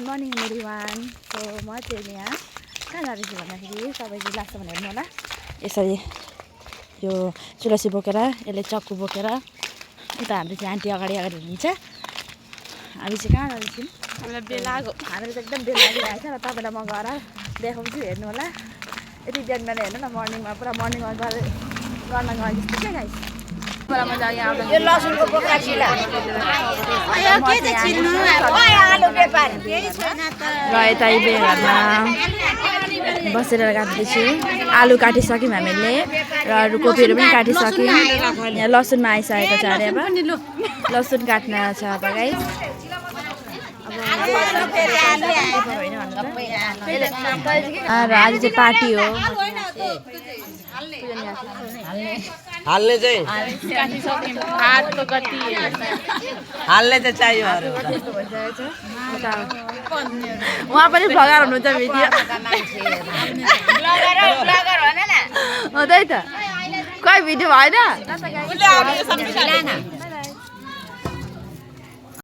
Morning everyone. So म चाहिँ यहाँ कहाँ जाँदैछु भन्दाखेरि तपाईँले लास्ट भनेर हेर्नु होला। यसरी यो चुलसी बोकेर यसले चक्कु बोकेर यता हाम्रो चाहिँ आन्टी अगाडि अगाडि हुनुहुन्छ। हामी चाहिँ कहाँ जाँदैछौँ? हामीलाई चाहिँ एकदम बेला लागिरहेको छ र तपाईँलाई म गएर देखाउँछु, हेर्नु होला। यति बिहान बिहान हेर्नु न, मर्निङमा पुरा मर्निङ वाक गर्न गए जस्तो क्या गाइस। यो लसुनको बोक्रा छिला र यता घरमा बसेर काट्दैछु। आलु काटिसक्यौँ हामीले र अरू कोपीहरू पनि काटिसक्यौँ। यहाँ लसुनमा आइसकेको छ अरे। अब लसुन काट्न छ अब गाइस। र आज चाहिँ पार्टी हो। हाल्ने चाहिँ चाहियो। उहाँ पनि भ्लगर हुनुहुन्छ भिडियो। त्यही त खै भिडियो भएन।